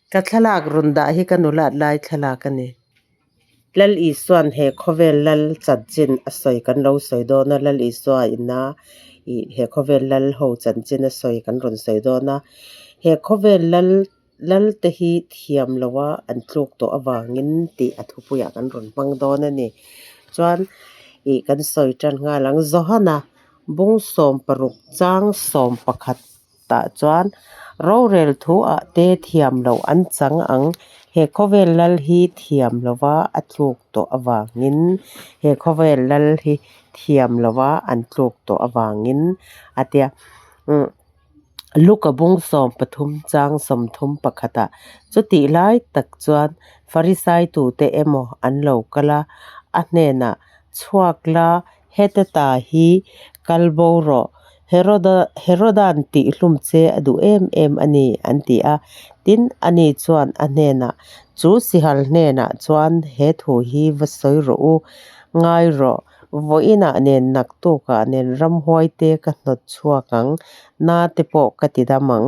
Ka thlalak rawn dah hi ka nulat lai thlalak a ni. Lal Isua'n he khawvel lal chanchin a sawi kan lo sawi dawn a, Lal Isua ina ih he khawvel lal ho chanchin a sawi kan rawn sawi dawn a. He khawvel lal lal te hi thiam loha an tluk tawh avangin tih a thupuiah kan rawn hmang dawn a ni. Chuan ih kan sawi tan nghal ang Johana bung sawmparuk chang sawmpakhat tah chuan rorel thu ah te thiam loh an chang ang. He khawvel lal hi thiam lova a tluk tawh avangin he khawvel lal hi thiam lova an tluk tawh avangin a tia umm Luka bung 13 chang 31 ah chutih lai tak chuan Farisai tute emaw an lo kal a, a hnenah chhuak la hete ta hi kal bo rawh. Heroda Heroda'n tihhlum che a duh em em a ni, an ti a. Tin, ani chuan a hnenah, Chu sihal hnenah chuan he thu hi va sawi rawh u, ngai rawh, vawiinah nen naktukah nen ramhuaite ka hnawt chhuak ang, nate pawh ka ti dam ang,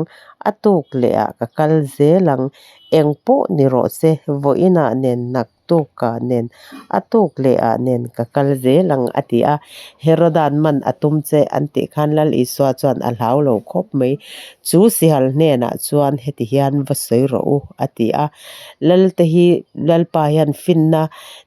a tuk lehah ka kal zel ang, eng pawh ni rawh se, vawiinah nen nak. Tukah nen, a tuk leh ah nen ka kal zel ang a ti a. Heroda'n man a tum che an tih khan Lal Isua chuan a hlau lo khawp mai. Chu sihal hnenah chuan heti hian va sawi rawh u a ti a. Lalte hi Lalpa hian finna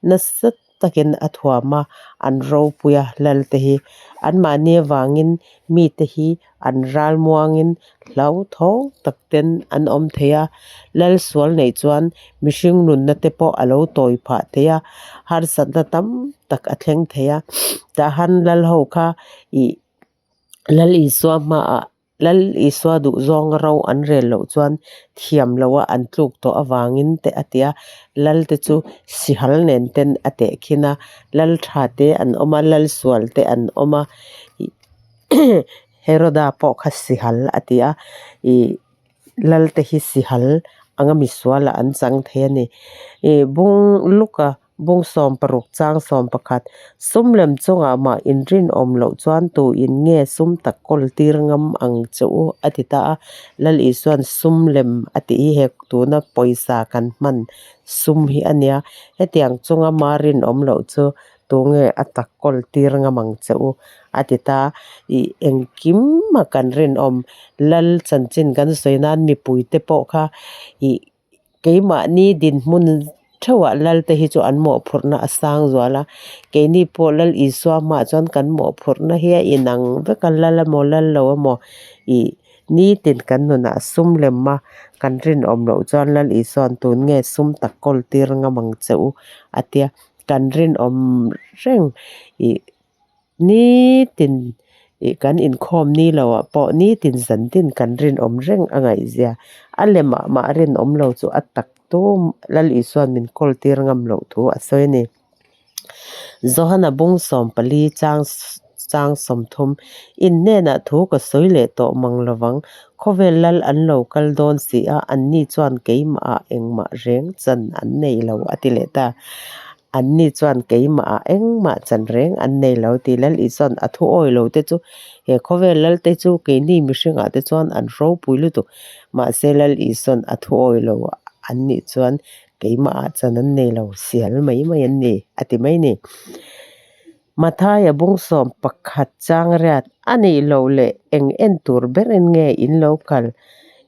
nasa takin a thuam a, an ropui a Lalte hi. Anmahni avangin mite hi An ral muangin hlauthawng tak ten an awm thei a, lal sual neih chuan mihring nunna te pawh a lo tawi phah thei a, harsatna tam tak a thleng thei a. Tah han lal ho kha ih Lal Isua hmaah Lal Isua duh zawnga ro an rel loh chuan thiam loha an tluk tawh avangin te a ti a, lal te chu sihal nen ten a tehkhin a, lal tha te an awm a, lal sual te an awm a ih. Heroda pawh kha sihal a ti a, ih Lalte hi sihal anga misualah an chang thei a ni. Ih bung Luka bung 16 chang 11 Sum lem chungah mah inrinawm loh chuan tu in nge sum tak kawl tir ngam ang che u a ti ta a. Lal Isua'n sum lem a tih hi he tuna pawisa kan hman sum hi a nia. Hetiang chunga ma rinawm loh chu Tunge a tak kawl tir ngam ang che u? a ti ta. Ih engkim a kan rinawm lal chanchin kan sawi nan mipuite pawh kha ih keimahni dinhmun theuhah lal te hi chu an mawhphurhna a sang zual a. Keini pawh Lal Isua hmaah chuan kan mawhphurhna hi a inang vek a, lal emaw lal lo emaw ih nitin kan nunah sum lem a kan rinawm loh chuan Lal Isua'n tun nge sum tak kawl tir ngam ang che u? a tia. Kan rinawm reng ih nitin ih kan inkhawm ni lo ah pawh nitin zan tin kan rinawm reng a ngaihzia. A lemah mah rinawm lo chu a tak tum Lal Isua'n min kawl tir ngam loh thu a sawi a ni. Johana bung 14 chang chang 30 In hnenah thu ka sawi leh tawh mang lovang, khawvel lal an lo kal dawn si a, anni chuan keimahah engmah reng chan an nei lo a ti leh ta. Anni chuan keimahah engmah chan reng an nei lo tih Lal Isua'n a thu awi lo te chu he khawvel lal te chu keini mihringah te chuan an ropui lutuk. Mahse Lal Isua'n a thu awi lo anni chuan keimahah chan an nei lo, sial mai mai an ni a ti mai a ni. Mathaia bung 11 chang riat a nih loh leh eng en tur berin nge in lo kal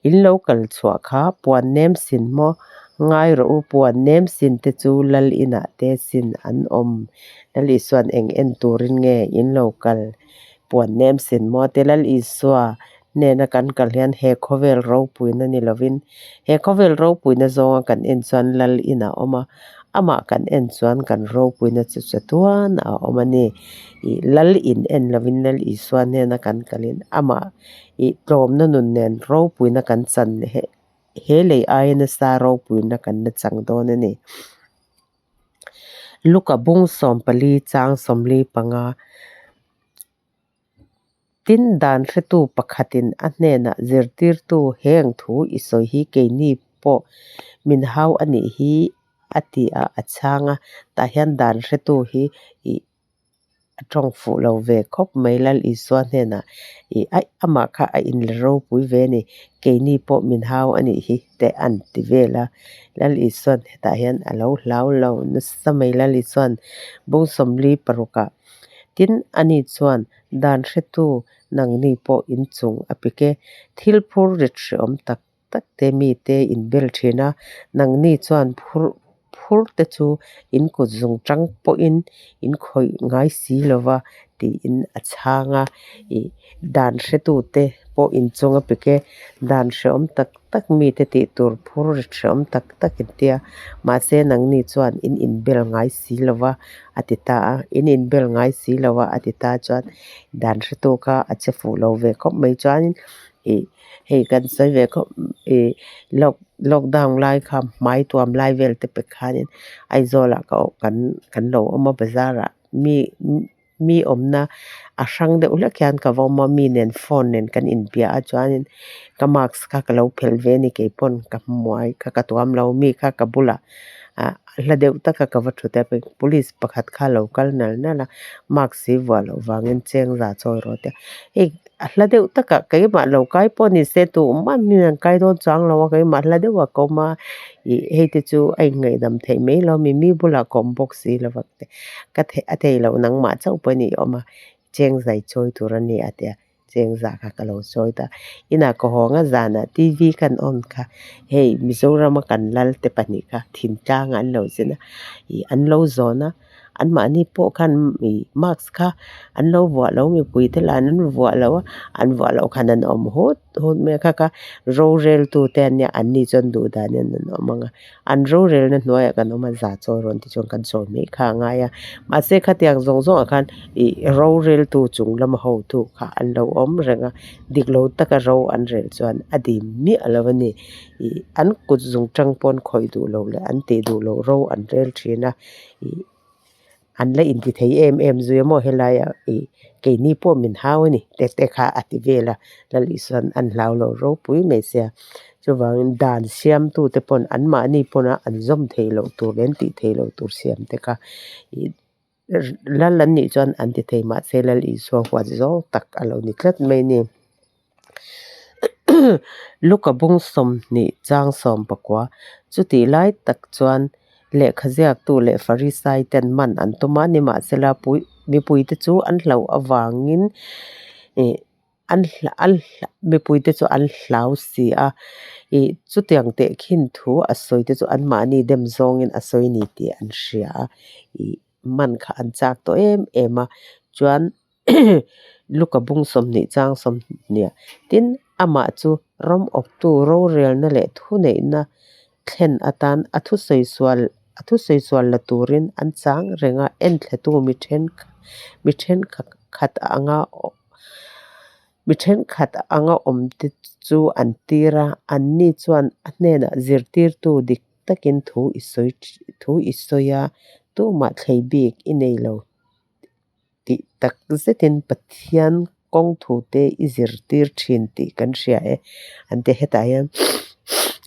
in lo kal chhuah kha puan nem sin maw? Ngai rawh u, puan nem sin te chu lal inah te sin an awm. Lal Isua'n eng en turin nge in lo kal puan nem sin maw? Te Lal Isua hnena kan kal hian he khawvel ropuina ni lovin he khawvel ropuina zawnga kan en chuan lal inah a awm a, amah kan en chuan kan ropuina chu chatuan a awm a ni. Ih lal in en lovin Lal Isua hnena kan kalin amah ih tlawmna nun nen ropuina kan chan he lei aia nasa ropuina kan la chang dawn a ni. Luka bung 14 chang 45. Tin, dan hretu pakhatin a hnenah zirtirtu heng thu i sawi hi keini pawh min hau a nih hi a ti a, a chhang a. Tah hian dan hretu hi ih A tawng fuh lo ve khawp mai Lal Isua hnenah ih aih amah kha a inla ropui ve a ni, keini pawh min hau a nih hi te an ti vel a. Lal Isua'n hetah hian a lo hlau lo nasa mai Lal Isua'n bung 40 parukah tin ani chuan dan hretu nangni pawh inchung a pik e, thil phur rit hreawm tak tak te mite in bel thin a, nangni chuan phur phur te chu in kut zung tang pawhin in khawih ngai si lo va tiin a chhang a, ih dan hretute pawh inchung a pik e, dan hreawm tak tak mite tih tur phur rit hreawm tak tak in tia, mahse nangni chuan in inbel ngai si lo va a ti ta a, in inbel ngai si lo va a ti ta chuan dan hretu kha a che fuh lo ve khawp mai chuanin ih hei kan sawi ve khawp ih lock lockdown lai kha hmai tuam lai vel te pe khanin Aizawl ah ka kan kan lo awm a bazar ah mi mi awmna a hrang deuh hlek hian ka va awm a mi nen phone nen kan inbia a chuanin ka mask kha ka lo phelh ve a ni keipawn ka hmuai kha ka tuam lo mi kha ka bulah ah hla deuh taka ka va thut a police pakhat kha a lo kal nal nal a mask hi vuah loh vangin cheng za chawi rawh a tia hei a hla deuh takah keimah lo kai pawh ni se tumah mi an kai dawn chuang lo a keimah hla deuhah ka awm a ih hei te chu a inngaihdam theih mai lo mi mi bulah ka awm bawk si lo vang te ka theih a theih loh nangmah chauh pawh ni awm a cheng zai chawi tur a ni a tia cheng zah kha ka lo sawi ta inah ka hawng a zanah T_V kan on kha hei Mizoram a kan lal te pahnih kha thintlang ah an lo zin a ih an lo zawn a anmahni pawh khan ih mask kha an lo vuah lo mipui te lah an vuah lo a an vuah loh khan an awm hut hut mai a kha kha roreltu te an nia anni chuan duh danin an awm ang a an rorelna hnuaiah kan awm a za chawi rawn ti chuan kan sawi mai kha a ngai a mahse khatiang zawng zawngah khan ih roreltu chung lama hotu kha an lo awm reng a dik lo taka ro an rel chuan a dim miah lo a ni ih an kut zung tang pawn khawih duh loh leh an tih duh loh ro an rel thin a ih an la inti thei em em zui a maw helaiah ih keini pawh min hau a ni te te kha a ti vel a Lal Isua'n an hlau lo ropui mai sia chuvangin dan siamtute pawn anmahni pawna an zawm theih loh tur leh an tih theih loh tur siam te kha ih lal an nih chuan an ti thei mahse Lal Isua huat zawng tak a lo ni tlat mai a ni. Luka bung 20 chang 19 chutih lai tak chuan lehkha ziaktu leh Farisai ten man an tum a, nimahsela pui mipuite chu an hlauh avangin ih an an mipuite chu an hlau si a, ih chutiang tehkhin thu a sawi te chu anmahni dem zawngin a sawi ni tih an hria a, ih man kha an chak tawh em em a, chuan Luka bung 20 chang 20 ah tin amah chu ram awptu rorelna leh thuneihna thlen atan a thusawi sual a thusawi sual la turin an chang reng a, enthletu mi mi thenkhat anga mi thenkhat anga awmte chu an tir a, anni chuan a hnenah zirtirtu dik takin thu i sawi thu i sawi a, tumah thlei bik i nei lo tih tak zetin Pathian kawng thute i zirtir thin tih kan hria e an ti a hetah hian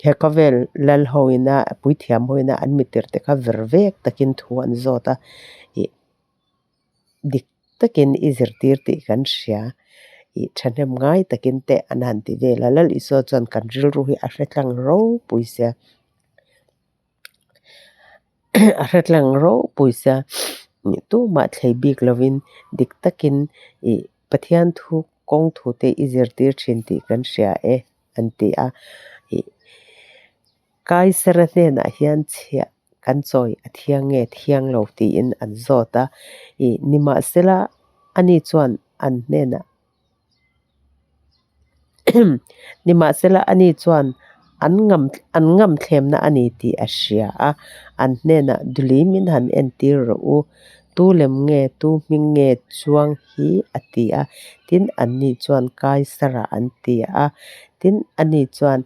he khawvel lal ho ina puithiam ho ina an mitirte kha ver vek takin thu an zawt a ih dik takin i zirtir tih kan hria ih thahnem ngai takin te an han ti vel a Lal Isua chuan kan rilru hi a hre tlang ropui sia. A hre tlang ropui sia tumah thlei bik lovin dik takin ih Pathian thu kawng thu te i zirtir thin tih kan hria e an ti a ih Kaisara hnenah hian chhiah kan chawi a thiang nge thiang lo tiin an zawt a ih nimahsela ani chuan an hnenah Nimahsela ani chuan an ngam an ngam thlemna a ni tih a hria a, an hnenah Duli min han entir rawh u, tu lem nge tu hming nge chuang hi a ti a, tin anni chuan Kaisara an ti a, tin ani chuan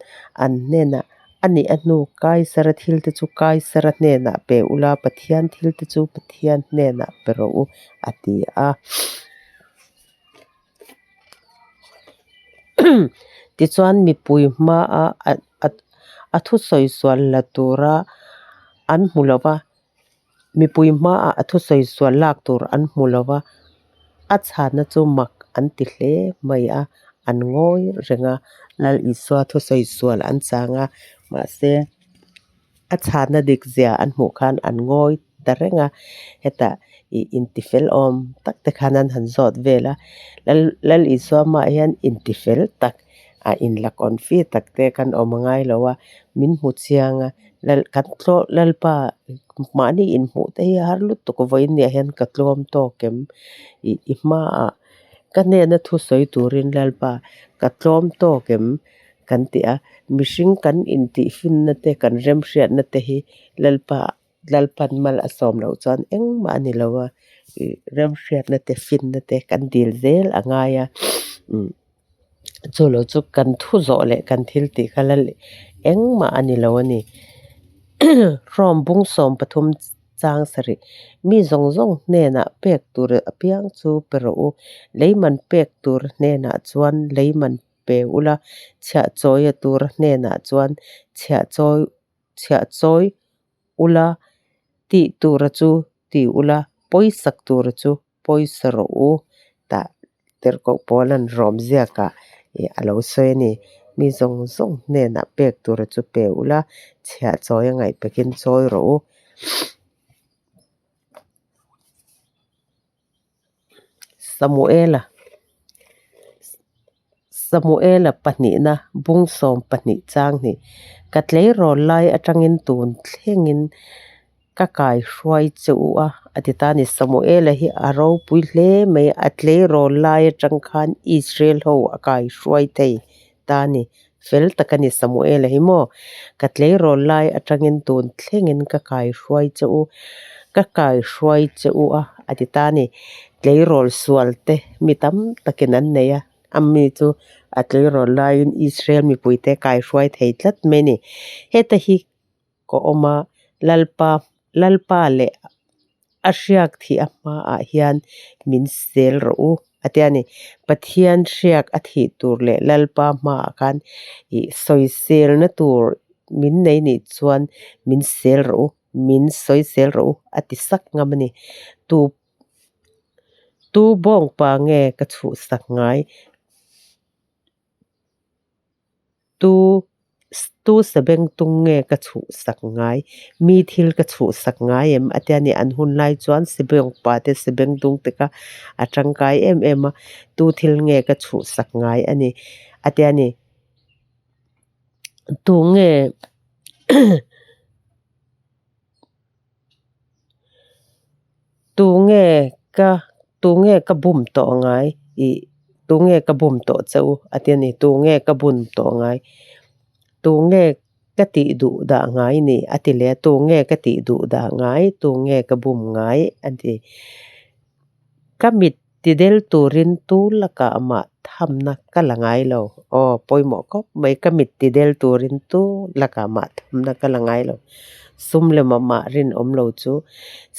an hnenah A nih a hnu Kaisara thilte chu Kaisara hnenah pe ula, Pathian thilte chu Pathian hnenah pe rawh u a ti a. Tichuan mipui hmaa a thusawi sual la tura an hmu lo va, mipui hmaa a thusawi sual lak tur an hmu lo va. A chhanna chu mak an ti hle mai a, an ngawi reng a, Lal Isua thusawi sual an chang a, mahse a chhanna dik zia an hmuh khan an ngawi ta reng a, hetah ih intifel awm tak te khan an han zawt vel a, Lal Lal Isua hmaah hian intifel tak a inla confi tak te kan awm a ngai lo a, min hmu chiang a, Lal kan tlaw Lalpa mahni inhmuh te hi a har lutuk vawiin niah hian ka tlawm tawk em? Ih i hmaah ka hnena thusawi turin Lalpa ka tlawm tawk em? Kan ti a, mihring kan intihfinna te kan remhriatna te hi Lalpa Lalpan mal a sawm loh chuan engmah a ni lo a, ih remhriatna te finna te kan dil zel a ngai a, umm chu lo chu kan thu zawh leh kan thil tih kha lal engmah a ni lo a ni. Rawm bung sawm pathum chang sarih mi zawng zawng hnenah pek tur apiang chu pe rawh u, lei man pek tur hnenah chuan lei man pe ula, chhiah chawia tura hnenah chuan chhiah chawi chhiah chawi ula, tih tura chu ti ula, pawisak tura chu pawisa rawh u, tah Tirhkoh Paula'n Rom ziakah ih a lo sawi a ni. Mi zawng zawng hnenah pek tura chu pe ula, chhiah chawi a ngaih pekin chawi rawh u. Samuela Samuela pahnihna bung sawm pahnih chang hnih Ka tleirawl lai atangin tun thlengin ka kai hruai che u a, a ti ta a ni. Samuela hi a ropui hle mai a, a tleirawl lai atang khan Israel ho a kai hruai thei ta a ni. Fel tak a ni Samuela hi maw? Ka tleirawl lai atangin tun thlengin ka kai hruai che u, ka kai hruai che u a, a ti ta a ni. Tleirawl sual te mi tam takin an nei a, a mi chu a tleirawl laiin Israel mipuite kai hruai thei tlat mai a ni. Heta hi ka awm a, Lalpa Lalpa leh a hriak thih a hmaah hian min sel rawh u a tia ni. Pathian hriak a thih tur leh Lalpa hmaah khan ih sawiselna tur min nei nih chuan min sel rawh u, min sawisel rawh u a ti sak ngam a ni. Tu tu bawngpa nge ka chhuhsak ngai? Tu tu sebengtung nge ka chhuhsak ngai? Mi thil ka chhuhsak ngai em? A tia ni an hun lai chuan sebengpa te sebengtung te kha a tangkai em em a, tu thil nge ka chhuhsak ngai a ni a tia ni. Tu nge Tu nge ka tu nge ka bum tawh ngai ih tu nge ka bum tawh che u a ti a ni tu nge ka bum tawh ngai tu nge ka tih duh dah ngai ni a ti leh a tu nge ka tih duh dah ngai tu nge ka bum ngai a ti ka mit ti del turin tu lakah mah thamna ka la ngai lo aw pawimawh khawp mai ka mit ti del turin tu lakah mah thamna ka la ngai lo. Sum lema mah rinawm lo chu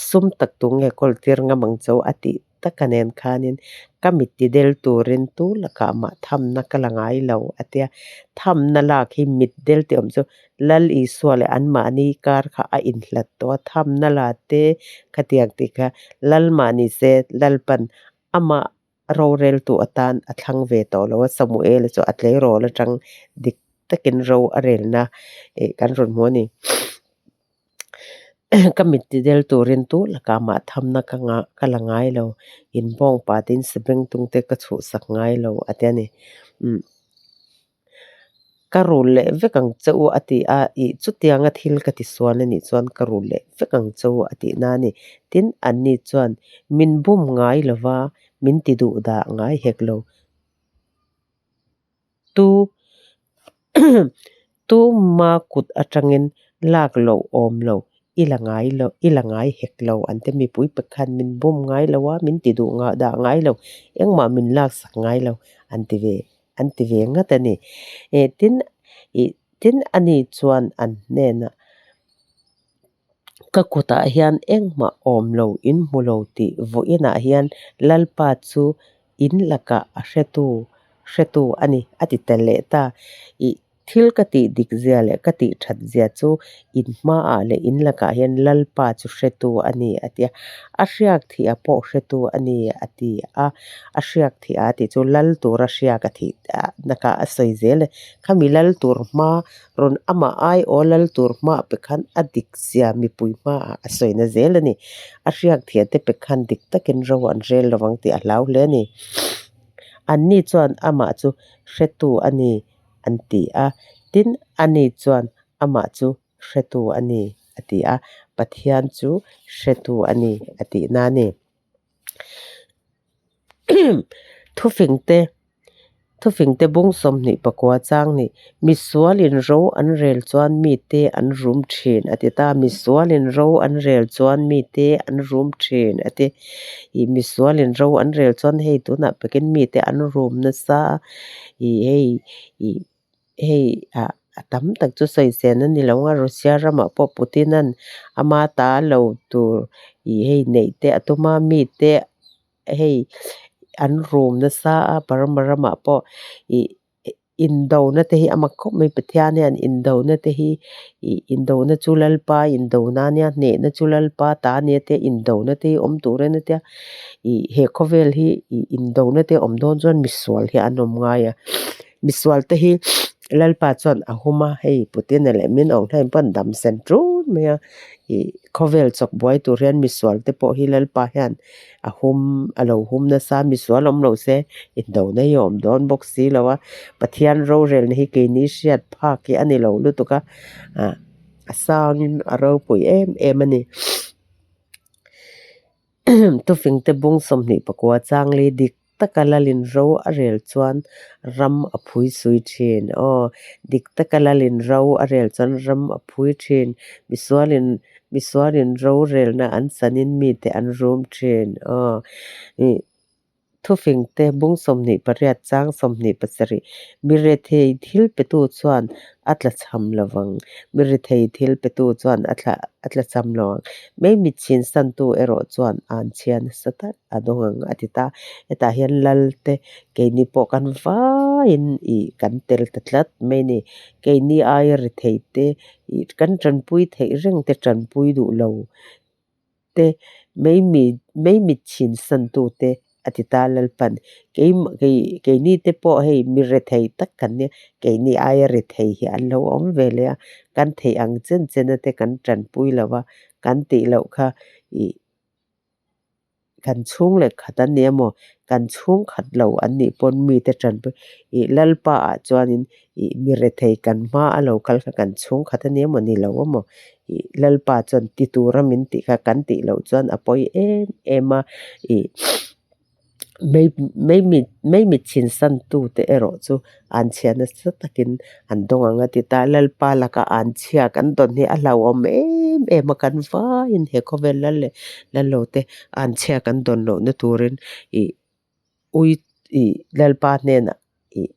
sum tak tu nge kawl tir ngam ang cho a tih taka nen khanin ka mit ti del turin tu lakah mah thamna ka la ngai lo a tia. Thamna lak hi mit del tih awm chu Lal Isua leh anmahni kar kha a inhlat tawh a, thamna la te khatiang tih kha Lal mah ni se Lalpan amah roreltu atan a thlang ve tawh lo a, Samuela chu a tleirawl atang dik takin ro a relna ih kan rawn hmu a ni. Ka mit ti del turin tu lakah mah thamna ka ngah ka la ngai lo, inbawng pah te in sebengtung te ka chhuhsak ngai lo a ti a ni. Umm ka rul leh vek ang che u a ti a, ih chutianga thil ka ti sual a nih chuan ka rul leh vek ang che u a tih na a ni. Tin, anni chuan min bum ngai lo va, min ti duh dah ngai hek lo. Tu tuma kut atangin lak loh awm lo i la ngai lo i la ngai hek lo an ti mipui pakhat min bum ngai lo a min ti duh ngah dah ngai lo engmah min laksak ngai lo an ti ve an ti ve ngat a ni. Eh tin ih tin ani chuan an hnenah Ka kutah hian engmah awm lo in hmu lo tih vawiinah hian Lalpa chu in lakah a hretu hretu a ni a ti ta leh ta. Ih Thil ka tih dik zia leh ka tih that zia chu in hmaah leh in lakah hian Lalpa chu hretu a ni, a ti a. A hriak thih a pawh hretu a ni, a ti a. A hriak thih a tih chu lal tura hriak a thih na kha a sawi zel a. Khami lal tur hma rawn amah aiawh lal tur hmaah pe khan a dik zia mipui hmaah a sawina zel a ni. A hriak thih te pe khan dik takin ro an rel lovang tih a hlau hle a ni. Anni chuan amah chu hretu a ni an ti a, tin, ani chuan amah chu hretu a ni a ti a, Pathian chu hretu a ni a tihna a ni. Thufingte Thufingte bung 29 chang nih, Misualin ro an rel chuan mite an rum thin a ti ta. Misualin ro an rel chuan mite an rum thin a ti. Ih misualin ro an rel chuan hei tunah pekin mite an rum nasa a, ih hei ih hei ah a tam tak chu sawisel a ni lo a, Russia ramah pawh Putin-a'n ama ta lo tur ih hei neih te a tum a, mite hei an rum nasa a, Burma ramah pawh ih indona te hi a mak khawp mai Pathian hian indona te hi ih indona chu Lalpa indona ania hnehna chu Lalpa ta ania tia indona te hi awm tur a nia tia ih he khawvel hi ih indona te awm dawn chuan misual hi an awm ngai a misual te hi Lalpa chuan a hum a hei Putin-a leh min awng hlain pawh an dam sen ṭun mai a ih khawvel chawk buai tur hian misual te pawh hi Lalpa hian a hum a lo hum nasa a misual awm lo se indona hi a awm dawn bawk si lo a Pathian rorelna hi keini hriat phak hi a ni lo lutuk a ah a sangin a ropui em em a ni. Thufingte bung 29 changli dik taka lalin ro a rel chuan ram a phui sui thin. Aw, dik taka lalin ro a rel chuan ram a phui thin. Misualin misualin rorelna an chanin mite an rum thin. Aw, ih Thufingte bung 28 chang 27 Mi rethei thil petu chuan a tlachham lovang. Mi rethei thil petu chuan a thla a tlachham lovang. Mei mit chhinsantu erawh chuan an chhia nasa tak a dawng ang a ti ta. Hetah hian lal te keini pawh kan vaiin ih kan tel ta tlat mai a ni. Keini aia rethei te ih kan tanpui theih reng te tanpui duh lo te mei mi mei mit chhinsantu te a ti ta Lalpan. Keimah kei keini te pawh hei mi rethei tak kan nia keini aia rethei hi an lo awm ve leh a kan theih ang chen chen a te kan tanpui lo va kan tih loh kha ih Kan chhung leh khat an ni emaw, kan chhung khat lo an nih pawn mite tanpui ih Lalpa ah chuanin ih mi rethei kan hma a lo kal kha kan chhung khat a ni emaw ni lo emaw ih Lalpa chuan ti tura min tih kha kan tih loh chuan a pawi em em a ih Mei mei mit mei mit chhinsan tute erawh chu an chhia nasa takin an dawng ang a ti ta. Lalpa laka an chhia kan dawn hi a hlauhawm em em a, kan vaiin he khawvel lal leh lal lo te an chhia kan dawn lohna turin ih ui ih Lalpa hnenah ih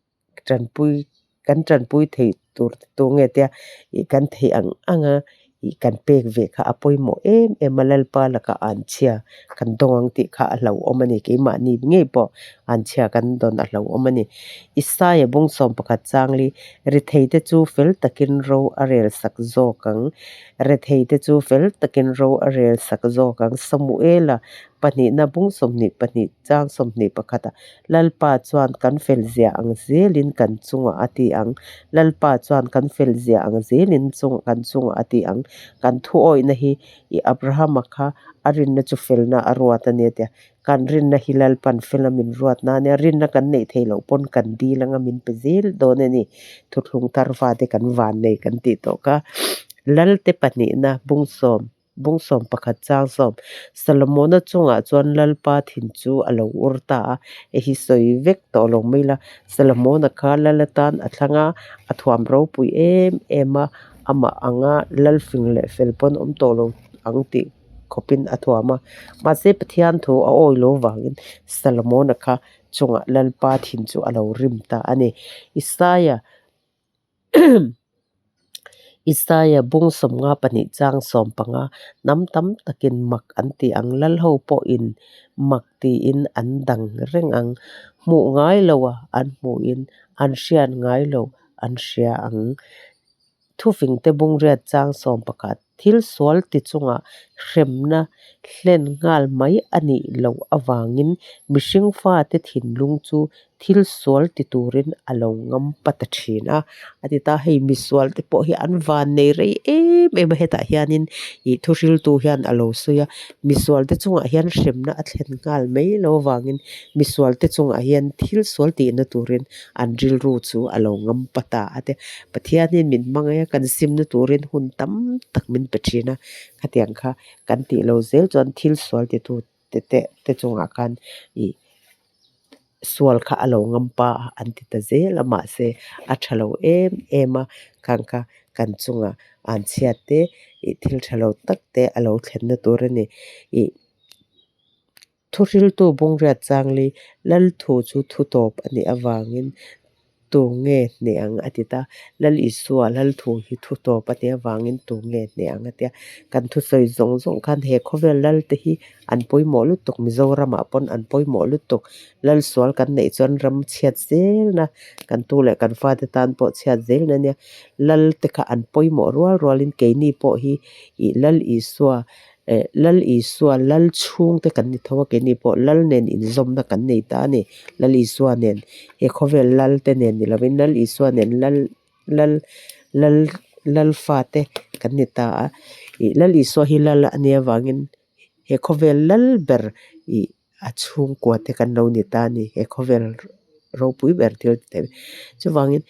tanpui kan tanpui thei tur te tu nge tia ih kan theih ang ang a ih kan pek ve kha a pawimawh em em a Lalpa lakah an chhia kan dawng ang tih kha a hlauhawm a ni keimahni ngei pawh an chhia kan dawn a hlauhawm a ni. Isaia bung 11 changli rethei te chu fel takin ro a rel sak zawk ang rethei te chu fel takin ro a rel sak zawk ang Samuela pahnihna bung 22 chang 21 ah Lalpa chuan kan fel zia ang zelin kan chungah a ti ang. Lalpa chuan kan fel zia ang zelin chung kan chungah a ti ang. Kan thuawihna hi i Abrahama kha a rinna chu felna a ruat a ni a ti a. Kan rinna hi Lalpan fela min ruat na a nia. Rinna kan neih theih loh pawn kan dil anga min pe zel dawn a ni. Thuthlung thar fate kan van nei kan tih tawh kha. Lalte pahnihna bung sawm. Bung 11 chang 10, Solomona chungah chuan Lalpa thin chu a lo ur ta a, hei hi sawi vek tawh lo mai la, Solomona kha lal atan a thlang a, a thuam ropui em em a, amah anga lal fing leh fel pawn awm tawh lo ang tih khawpin a thuam a, mahse Pathian thu a awi lo vangin Solomona kha chungah Lalpa thin chu a lo rim ta a ni. Isaia. Isaia bung 52 chang 15, Hnam tam takin mak an ti ang, lalho pawhin mak tiin an dang reng ang. Hmuh ngai loa an hmuhin an hriat ngai lo an hria ang. Thufingte bungriat chang 11, Thil sual ti chungah hremna hlen nghal mai a nih loh avangin mihring fate thinlung chu thil sual ti turin a lo ngam pa ta thin a. A ti ta, hei misual te pawh hi an van nei rei em em a, hetah hianin ih thuhriltu hian a lo sawi a, misual te chungah hian hremna a thlen nghal mai loh avangin misual te chungah hian thil sual tihna turin an rilru chu a lo ngam pa ta a tia. Pathianin min hmangaih a, kan simna turin hun tam tak min pe thin a, khatiang kha kan tih lo zel chuan thil sual titu te te te chungah khan ih sual kha a lo ngam pa a an ti ta zel a mahse a tha lo em em a khang kha kan chungah an chhiat te ih thil tha lo tak te a lo thlenna tur a ni ih Thuhriltu Bungriat Changli Lal thu chu thu tawp a nih avangin tu nge hneh ang a ti ta. Lal Isua Lal thu hi thu tawp a nih avangin tu nge hneh ang a tia. Kan thusawi zawng zawng khan he khawvel lal te hi an pawimawh lutuk Mizoramah pawn an pawimawh lutuk. Lal sual kan neih chuan ram chhiat zelna kan tu leh kan fate tan pawh chhiat zelna nia. Lal te kha an pawimawh rual rualin keini pawh hi ih Lal Isua Eh, Lal Isua, Lal chhungte kan ni tho a, keini pawh Lal nen inzawmna kan nei ta a ni. Lal Isua nen, he khawvel Lal te nen ni lovin Lal Isua nen Lal, Lal, Lal, Lal fate kan ni ta a. Ih, Lal Isua hi Lal a nih avangin he khawvel Lal ber ih a chhungkua te kan lo ni ta a ni, he khawvel ropui ber thil ti thei. Chuvangin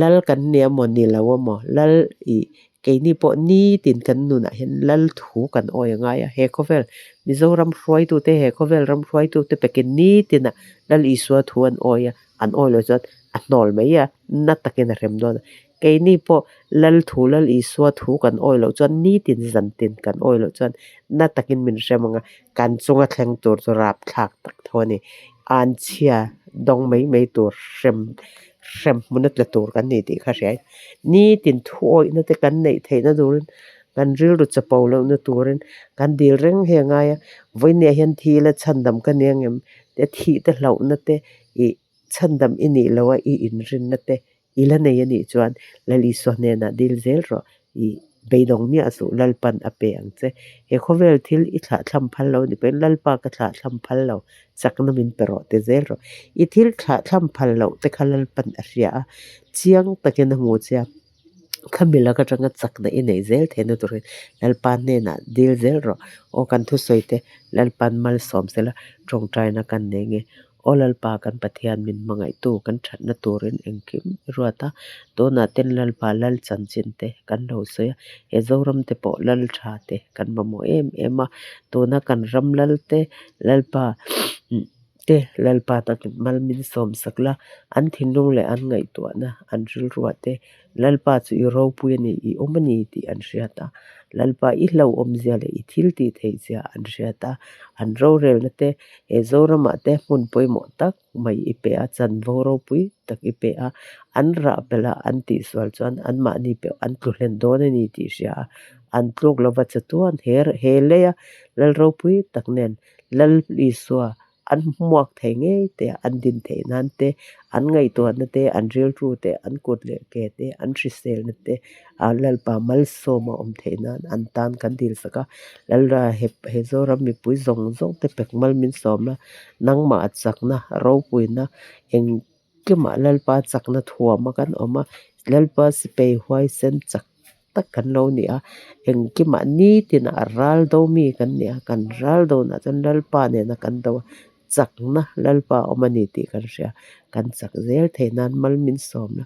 lal kan ni emaw ni lo emaw lal ih keini pawh nitin kan nunah hian lal thu kan awi a ngai a, he khawvel Mizoram hruaitute he khawvel ram hruaitute pekin nitinah Lal Isua thu an awi a, an awi loh chuan a hnawl mai a, na takin a hrem dawn a. Keini pawh Lal thu, Lal Isua thu kan awi loh chuan nitin zantin kan awi loh chuan na takin min hrem ang a, kan chunga thleng tur chu rapthlak tak tho a ni. Anchhia dawng mai mai tur hrem hrem hmuna tla tur kan ni tih kha hria. Nitin thu awihna te kan neih theihna turin kan rilru chapo lohna turin kan dil reng hi a ngai a, vawinia hian thi ila chhandam ka ni ang em? Te thih te hlauhna te ih chhandam i nih loh a i inrinna te I la nei a nih chuan Lal Isua hnenah dil zel rawh. I beidawng miah suh, Lalpan a pe ang che. He khawvel thil i thlahthlam phal lo ni pawhin Lalpa ka thlahthlam phal lo, chakna min pe rawh ti zel rawh. I thil thlahthlam phal loh te kha Lalpan a hria a, chiang takin a hmu che a, khami lak atanga chakna i neih zel theihna turin Lalpa hnenah dil zel rawh. Aw kan thusawi te Lalpan malsawm sela tawngtaina kan nei nge. Aw Lalpa kan Pathian min hmangaihtu kan thatna turin engkim i ruat a, tunah ten Lalpa Lal chanchin te kan lo sawi a, he Zoram te pawh Lal tha te kan mamawh em em a, tuna kan ram Lal te Lalpa te Lalpa takin mal min sawm sak la, an thinlung leh an ngaihtuahna an rilruah te Lalpa chu i ropui a ni, i awm a ni tih an hriat a, Lalpa i hlauhawmzia leh i thil tih theihzia an hriat a, an rorelna te he Zoramah te hmun pawimawh tak mai i pe a, chanvo ropui tak i pe a, an rah belh a, an tihsual chuan anmahni pawh an tlu hlen dawn a ni tih hria a, an tluk lova chatuan he he leia Lal ropui tak nen Lal Isua an hmuak thei ngei te, an din theih nan te, an ngaihtuahna te, an rilru te, an kut leh ke te, an hriselna te ah Lalpa malsawm a awm theih nan an tan kan dil sak a. Lalra he he Zoram mipui zawng zawng te pek mal min sawm a, nangmah chakna ropuina engkimah Lalpa chakna thuam a kan awm a, Lalpa sipai huaisen chak tak kan lo ni a, engkimah nitinah ral do mi kan ni a, kan ral donah chuan Lalpa nena kan do a, chakna Lalpa a awm a ni tih kan hria, kan chak zel thei nan mal min sawm la,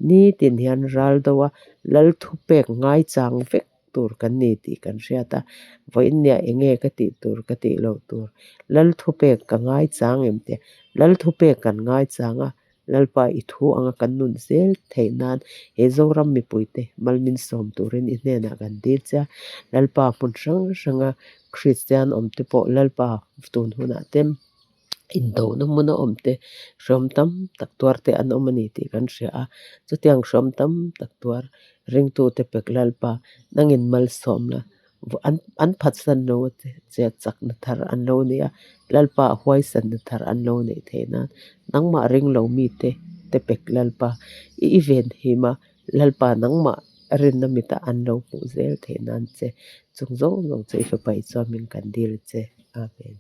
nitin hian ral do a, Lal thupek ngaichang vek tur kan ni tih kan hriat a, vawiinniah eng nge ka tih tur ka tih loh tur, Lal thupek ka ngaichang em tih, Lal thupek kan ngaichang a, Lalpa i thu anga kan nun zel theih nan he Zoram mipuite mal min sawm turin i hnenah kan dil che a. Lalpa hmun hrang hranga Kristian awmte pawh Lalpa tun hunah te indona hmuna awmte hreawm tam tak tuar te an awm a ni tih kan hria a. Chutiang hreawm tam tak tuar ringtute pek Lalpa nangin malsawm la. An an phatsan lo a che che chakna thar an lo nei a, Lalpa huaisanna thar an lo neih theih nan nangmah ring lo mite te pek Lalpa i i venhim a Lalpa nangmah rinna mita an lo hmuh zel theih nan che chung zawng zawng chu i fapa Isua hming kan dil che Amen.